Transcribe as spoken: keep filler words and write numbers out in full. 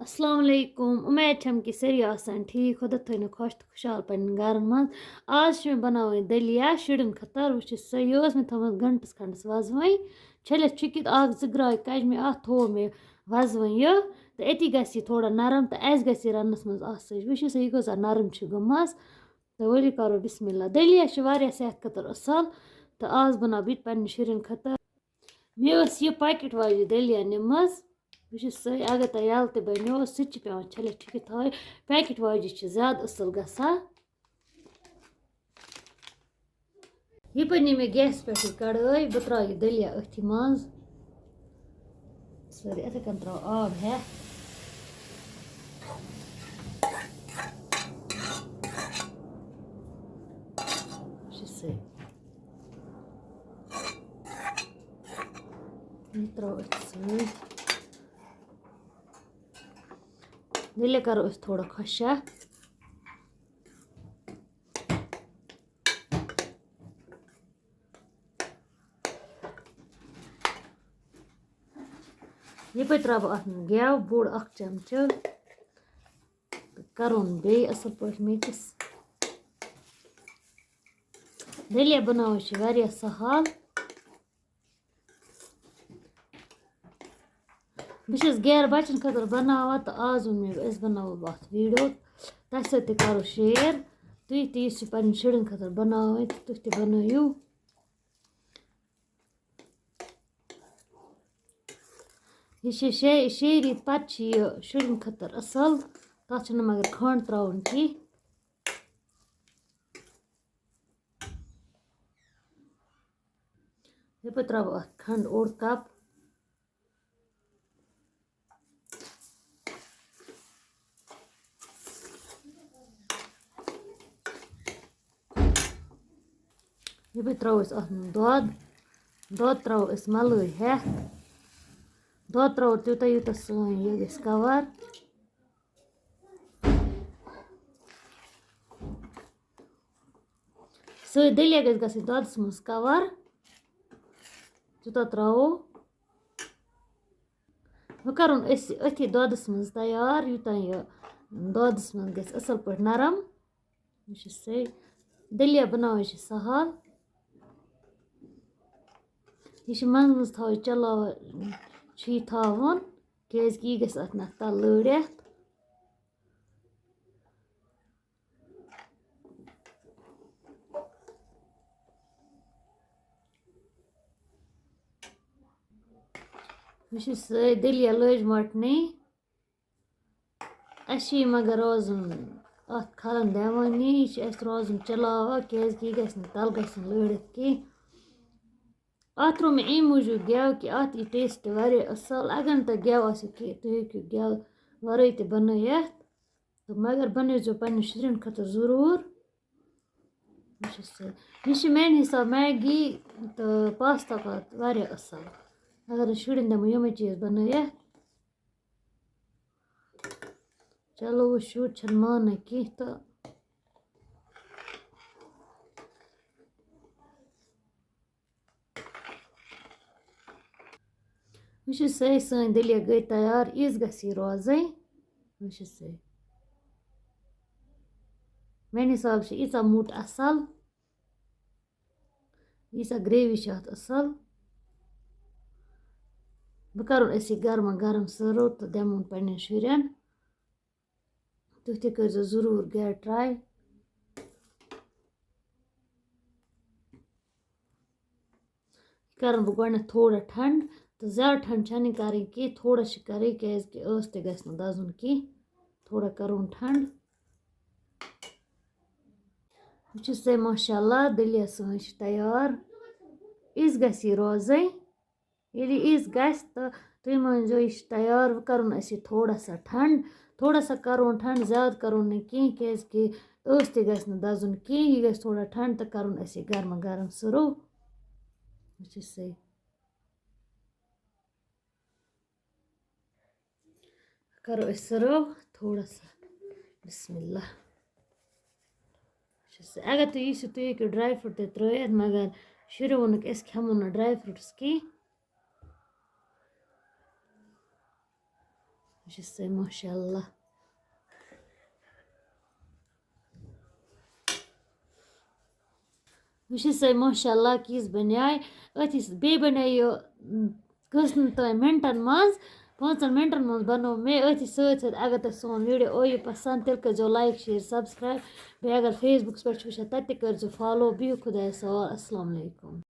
السلام علیکم، اُمید چھم کہِ سٲری آسن ٹھیٖک، خۄدا تھٲینو خۄش تہٕ خۄشحال پننٮ۪ن گرن منٛز۔ آز چھِ مےٚ بناوٕنۍ دٔلیہ شُرٮ۪ن خٲطرٕ۔ وٕچھِو سا، یہِ ٲس مےٚ تھٲومٕژ گنٹس کھنڈس وزوٕنۍ۔ چھٔلِتھ چھُکِتھ اکھ زٕ گراے کجہِ مےٚ، اتھ تھوو مےٚ وزوٕنۍ یہِ، تہٕ أتی گژھِ یہِ تھوڑا نرم تہٕ اسہِ گژھِ یہِ رننس منٛز آسٲیِش۔ وٕچھِو سا، یہِ کۭژاہ نرم چھِ گٔمٕژ۔ تہٕ ؤلِو کرو بسم اللہ۔ دٔلیہ چھِ واریاہ صحت خٲطرٕ اصل، تہٕ آز بناو بہٕ یہِ تہِ پننٮ۪ن شُرٮ۪ن خٲطرٕ۔ مےٚ ٲس یہِ packet واجہِ دٔلیہ نِمٕژ۔ بہٕ چھَس سۄے، اگر تۄہہِ یَلہٕ تہِ بَنیو، سُہ تہِ چھِ پٮ۪وان چھٔلِتھ چھُکِتھ تھاوٕنۍ۔ Packet واجہِ چھِ زیادٕ اَصٕل گژھان۔ یہِ پَتہٕ نی مےٚ gas پٮ۪ٹھ یہِ کَڑٲے، بہٕ ترٛاوٕ یہِ دٔلیہ أتھی منٛز۔ سٲرٕے یِتھَے کٔنۍ ترٛاوٕ آب ہٮ۪تھ۔ بہٕ چھَس سۄے۔ یہِ ترٛاوو أتھۍ سۭتۍ۔ دٔلیہ کَرو أسۍ تھوڑا خۄشٕک۔ یَپٲرۍ ترٛاوٕ بہٕ اَتھ منٛز گٮ۪و بوٚڑ اَکھ چَمچہٕ۔ تہٕ کَرُن بیٚیہِ اَصٕل پٲٹھۍ mix۔ دٔلیہ بَناوٕنۍ چھِ واریاہ سَہَل۔ بہٕ چھَس غیر بَچَن خٲطرٕ بَناوان، تہٕ آز ووٚن مےٚ، أسۍ بَناوو اَتھ video، تۄہہِ سۭتۍ تہِ کَرو share۔ تُہۍ تہِ یُس یہِ پَنٕنٮ۪ن شُرٮ۪ن خٲطرٕ بَناوٕنۍ، تہٕ تُہۍ تہِ بَنٲیِو۔ یہِ چھِ شے-، شیٚیہِ ریٚتۍ پَتہٕ چھِ یہِ شُرٮ۪ن خٲطرٕ اَصٕل، تَتھ چھُنہٕ مگر کھنٛڈ ترٛاوُن کینٛہہ۔ یَپٲرۍ ترٛاوٕ بہٕ اَتھ کھنٛڈ اوٚڑ cup۔ یَپٲرۍ ترٛاوو أسۍ اَتھ منٛز دۄد۔ دۄد ترٛاوو أسۍ مَلٲے ہٮ۪تھ۔ دۄد ترٛاوو تیوٗتاہ، یوٗتاہ سٲنۍ یہِ گژھِ cover۔ سٲنۍ دٔلیہ گژھِ گژھٕنۍ دۄدَس منٛز cover۔ تیوٗتاہ ترٛاوو۔ وۄنۍ کَرُن أسۍ أتھی دۄدَس منٛز تیار، یوٗتاہ یہِ دۄدَس منٛز گژھِ اَصٕل پٲٹھۍ نرم۔ یہِ چھِ سۄے۔ دٔلیہ بَناوٕنۍ چھِ سَہَل۔ یہِ چھِ منٛزٕ منٛزٕ تھاوٕنۍ چلاوان، چھُ یہِ تھاوُن، کیٛازِکہِ یہِ گژھِ اَتھ نَکھٕ تَل لٲرِتھ۔ وٕچھِو سٲے دٔلیہ لٲج مۄٹنٕے۔ اَسہِ چھِ یہِ مگر روزُن اَتھ کھَلَن دِوٲنی، یہِ چھِ اَسہِ روزُن چلاوان، کیٛازِکہِ یہِ گژھِ نہٕ تَل گژھُن لٲرِتھ کینٛہہ۔ اَتھ ترٛوو مےٚ اَمہِ موٗجوٗب گٮ۪و کہِ اَتھ یی taste واریاہ اَصٕل۔ اگر نہٕ تۄہہِ گٮ۪و آسیو کینٛہہ، تُہۍ ہیٚکِو گٮ۪و وَرٲے تہِ بَنٲیِتھ۔ تہٕ مگر بَنٲیزیو پنٛنٮ۪ن شُرٮ۪ن خٲطرٕ ضٔروٗر۔ بہٕ چھَس سُہ، یہِ چھِ میٛانہِ حِساب Maggi تہٕ pasta کھۄتہٕ واریاہ اَصٕل۔ اگر أسۍ شُرٮ۪ن دِمو یِمَے چیٖز بَنٲیِتھ، چلو وۄنۍ شُرۍ چھِنہٕ مانان کینٛہہ تہٕ۔ وٕچھِو سٲے سٲنۍ دٔلیہ گٔے تیار، یِژھ گژھِ یہِ روزٕنۍ۔ وٕچھِو سٲے۔ میٛانہِ حِساب چھِ ییٖژاہ موٚٹ اَصٕل، ییٖژاہ gravy چھِ اَتھ اَصٕل۔ بہٕ کَرُن أسۍ یہِ گرما گرم serve تہٕ دِمون پنٛنٮ۪ن شُرٮ۪ن۔ تُہۍ تہِ کٔرۍزیو ضٔروٗر گَرِ try۔ یہِ کَرَن بہٕ گۄڈٕنٮ۪تھ تھوڑا ٹھنٛڈ، تہٕ زیادٕ ٹھنٛڈ چھَنہٕ یہِ کَرٕنۍ کینٛہہ، تھوڑا چھِ کَرٕنۍ، کیٛازِکہِ ٲس تہِ گژھِ نہٕ دَزُن کینٛہہ۔ تھوڑا کَرون ٹھنٛڈ۔ وٕچھِو سا، ماشاء اللہ، دٔلیہ سٲنۍ چھِ تیار۔ یِژھ گژھِ یہِ روزٕنۍ۔ ییٚلہِ یہِ یِژھ گژھِ تہٕ تُہۍ مٲنۍزیو یہِ چھِ تیار۔ وۄنۍ کَرُن اَسہِ یہِ تھوڑا سا ٹھنٛڈ۔ تھوڑا سا کَرون ٹھنٛڈ، زیادٕ کَرون نہٕ کینٛہہ، کیٛازِکہِ ٲس تہِ گژھِ نہٕ دَزُن کینٛہہ۔ یہِ گژھِ تھوڑا ٹھنٛڈ تہٕ کَرُن اَسہِ یہِ گرما گرم serve۔ وٕچھِو سا۔ کَرو أسۍ serve تھوڑا سا۔ بسم اللہ۔ چھِ سُہ، اگر تُہۍ یژھِو، تُہۍ ہیٚکِو dry fruit تہِ ترٛٲیِتھ، مگر شُرٮ۪و ووٚنُکھ، أسۍ کھٮ۪مو نہٕ dry fruits کینٛہہ۔ یہِ چھِ سۄ ماشاء اللہ۔ وٕچھِو سا ماشاء اللہ کِژھ بَنے۔ أتھی س-، بیٚیہِ بَنے یہِ، م، کٔژَن تام مِنٹَن منٛز، پانٛژَن مِنٹَن منٛز بَنوو مےٚ أتھی سۭتۍ سۭتۍ۔ اگر تۄہہِ سون video آو یہِ پَسنٛد، تیٚلہِ کٔرۍزیو like، share، subscribe۔ بیٚیہِ اگر Facebookس پٮ۪ٹھ چھِو وٕچھان، تَتہِ تہِ کٔرۍزیو follow۔ بِہِو خۄدایَس حوال۔ السلام علیکُم۔